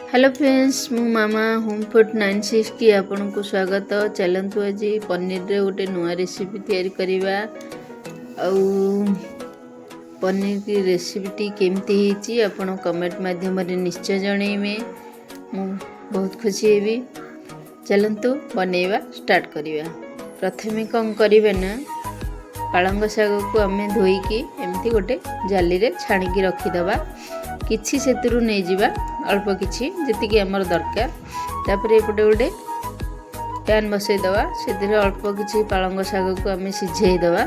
Hello friends, ମୁଁ ମାମା home food 96 କି ଆପଣଙ୍କୁ ସ୍ୱାଗତ। ଚାଲନ୍ତୁ, ଆଜି ପନିରରେ ଗୋଟେ ନୂଆ ରେସିପି ତିଆରି କରିବା। ଆଉ ପନିର ରେସିପିଟି କେମିତି ହେଇଛି, ଆପଣ କମେଣ୍ଟ ମାଧ୍ୟମରେ ନିଶ୍ଚୟ ଜଣେଇବେ। ମୁଁ ବହୁତ ଖୁସି ହେବି। ଚାଲନ୍ତୁ, ବନେଇବା ଷ୍ଟାର୍ଟ କରିବା। ପ୍ରଥମେ କ'ଣ କରିବେ ନା, ପାଳଙ୍ଗ ଶାଗକୁ ଆମେ ଧୋଇକି ଏମିତି ଗୋଟେ ଜାଲିରେ ଛାଣିକି ରଖିଦେବା। କିଛି ସେଥିରୁ ନେଇଯିବା, ଅଳ୍ପ କିଛି, ଯେତିକି ଆମର ଦରକାର। ତାପରେ ଏପଟେ ଗୋଟେ ପ୍ୟାନ୍ ବସେଇଦେବା। ସେଥିରେ ଅଳ୍ପ କିଛି ପାଳଙ୍ଗ ଶାଗକୁ ଆମେ ସିଝେଇଦେବା।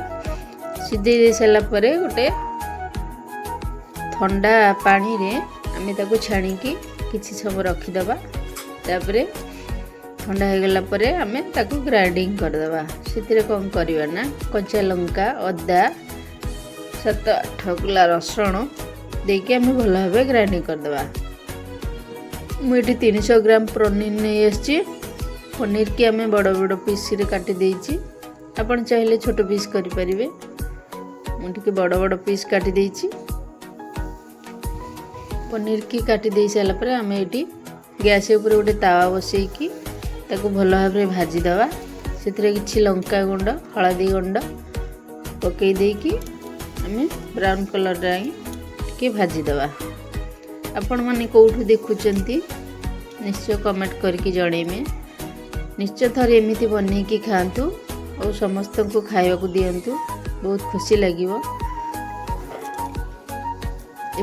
ସିଝେଇ ଦେଇ ସାରିଲା ପରେ ଗୋଟେ ଥଣ୍ଡା ପାଣିରେ ଆମେ ତାକୁ ଛାଣିକି କିଛି ସମୟ ରଖିଦେବା। ତାପରେ ଥଣ୍ଡା ହେଇଗଲା ପରେ ଆମେ ତାକୁ ଗ୍ରାଇଣ୍ଡିଙ୍ଗ କରିଦେବା। ସେଥିରେ କ'ଣ କରିବା ନା, କଞ୍ଚା ଲଙ୍କା, ଅଦା, 7-8 କୁଲା ରସୁଣ ଦେଇକି ଆମେ ଭଲ ଭାବେ ଗ୍ରାଇଣ୍ଡିଙ୍ଗ କରିଦେବା। ମୁଁ ଏଠି 300 ଗ୍ରାମ ପନିର ନେଇ ଆସିଛି। ପନିରକି ଆମେ ବଡ଼ ବଡ଼ ପିସ୍ରେ କାଟି ଦେଇଛି। ଆପଣ ଚାହିଁଲେ ଛୋଟ ପିସ୍ କରିପାରିବେ। ମୁଁ ଟିକେ ବଡ଼ ବଡ଼ ପିସ୍ କାଟି ଦେଇଛି। ପନିରକି କାଟି ଦେଇ ସାରିଲା ପରେ ଆମେ ଏଠି ଗ୍ୟାସ୍ ଉପରେ ଗୋଟେ ତାୱା ବସେଇକି ତାକୁ ଭଲ ଭାବରେ ଭାଜିଦେବା। ସେଥିରେ କିଛି ଲଙ୍କା ଗୁଣ୍ଡ, ହଳଦୀ ଗୁଣ୍ଡ ପକାଇ ଦେଇକି ଆମେ ବ୍ରାଉନ୍ କଲର୍ରେ ଟିକେ ଭାଜିଦେବା। ଆପଣମାନେ କେଉଁଠୁ ଦେଖୁଛନ୍ତି, ନିଶ୍ଚୟ କମେଣ୍ଟ କରିକି ଜଣେଇବେ। ନିଶ୍ଚୟ ଥରେ ଏମିତି ବନେଇକି ଖାଆନ୍ତୁ ଆଉ ସମସ୍ତଙ୍କୁ ଖାଇବାକୁ ଦିଅନ୍ତୁ, ବହୁତ ଖୁସି ଲାଗିବ।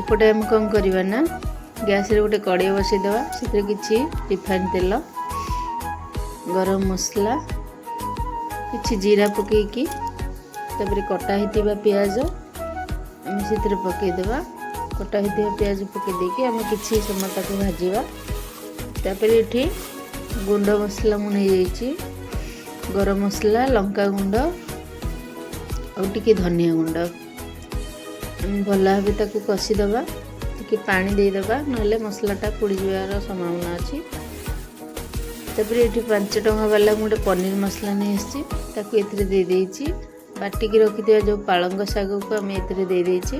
ଏପଟେ ଆମେ କ'ଣ କରିବା ନା, ଗ୍ୟାସ୍ରେ ଗୋଟେ କଡ଼େଇ ବସେଇଦେବା। ସେଥିରେ କିଛି ରିଫାଇନ୍ ତେଲ, ଗରମ ମସଲା, କିଛି ଜିରା ପକାଇକି ତାପରେ କଟା ହେଇଥିବା ପିଆଜ ଆମେ ସେଥିରେ ପକାଇଦେବା। କଟା ହେଇଥିବା ପିଆଜ ପକାଇ ଦେଇକି ଆମେ କିଛି ସମୟ ତାକୁ ଭାଜିବା। ତାପରେ ଏଠି ଗୁଣ୍ଡ ମସଲା ମୁଁ ନେଇଯାଇଛି, ଗରମ ମସଲା, ଲଙ୍କା ଗୁଣ୍ଡ ଆଉ ଟିକେ ଧନିଆ ଗୁଣ୍ଡ। ଆମେ ଭଲ ଭାବେ ତାକୁ କଷିଦେବା। ଟିକେ ପାଣି ଦେଇଦେବା, ନହେଲେ ମସଲାଟା ପୋଡ଼ିଯିବାର ସମ୍ଭାବନା ଅଛି। ତାପରେ ଏଠି 5 ଟଙ୍କା ବାଲା ମୁଁ ଗୋଟେ ପନିର ମସଲା ନେଇ ଆସିଛି, ତାକୁ ଏଥିରେ ଦେଇଦେଇଛି। ବାଟିକି ରଖିଥିବା ଯେଉଁ ପାଳଙ୍ଗ ଶାଗକୁ ଆମେ ଏଥିରେ ଦେଇଦେଇଛି।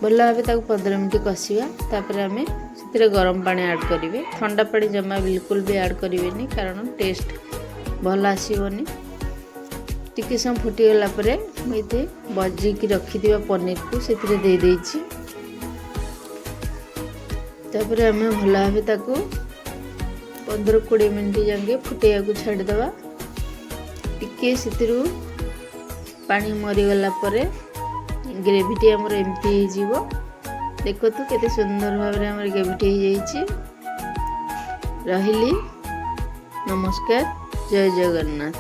ଭଲ ଭାବେ ତାକୁ 15 ମିନିଟ୍ କଷିବା। ତାପରେ ଆମେ ସେଥିରେ ଗରମ ପାଣି ଆଡ଼୍ କରିବେ। ଥଣ୍ଡା ପାଣି ଜମା ବିଲକୁଲ ବି ଆଡ଼୍ କରିବେନି, କାରଣ ଟେଷ୍ଟ ଭଲ ଆସିବନି। ଟିକେ ସମୟ ଫୁଟିଗଲା ପରେ ମୁଁ ଏଥିରେ ଭାଜିକି ରଖିଥିବା ପନିରକୁ ସେଥିରେ ଦେଇଦେଇଛି। ତାପରେ ଆମେ ଭଲ ଭାବେ ତାକୁ 15-20 ମିନିଟ୍ ଯାକେ ଫୁଟେଇବାକୁ ଛାଡ଼ିଦେବା। ଟିକିଏ ସେଥିରୁ ପାଣି ମରିଗଲା ପରେ ଗ୍ରେଭିଟି ଆମର ଏମିତି ହେଇଯିବ। ଦେଖନ୍ତୁ, କେତେ ସୁନ୍ଦର ଭାବରେ ଆମର ଗ୍ରେଭିଟି ହେଇଯାଇଛି। ରହିଲି, ନମସ୍କାର, ଜୟ ଜଗନ୍ନାଥ।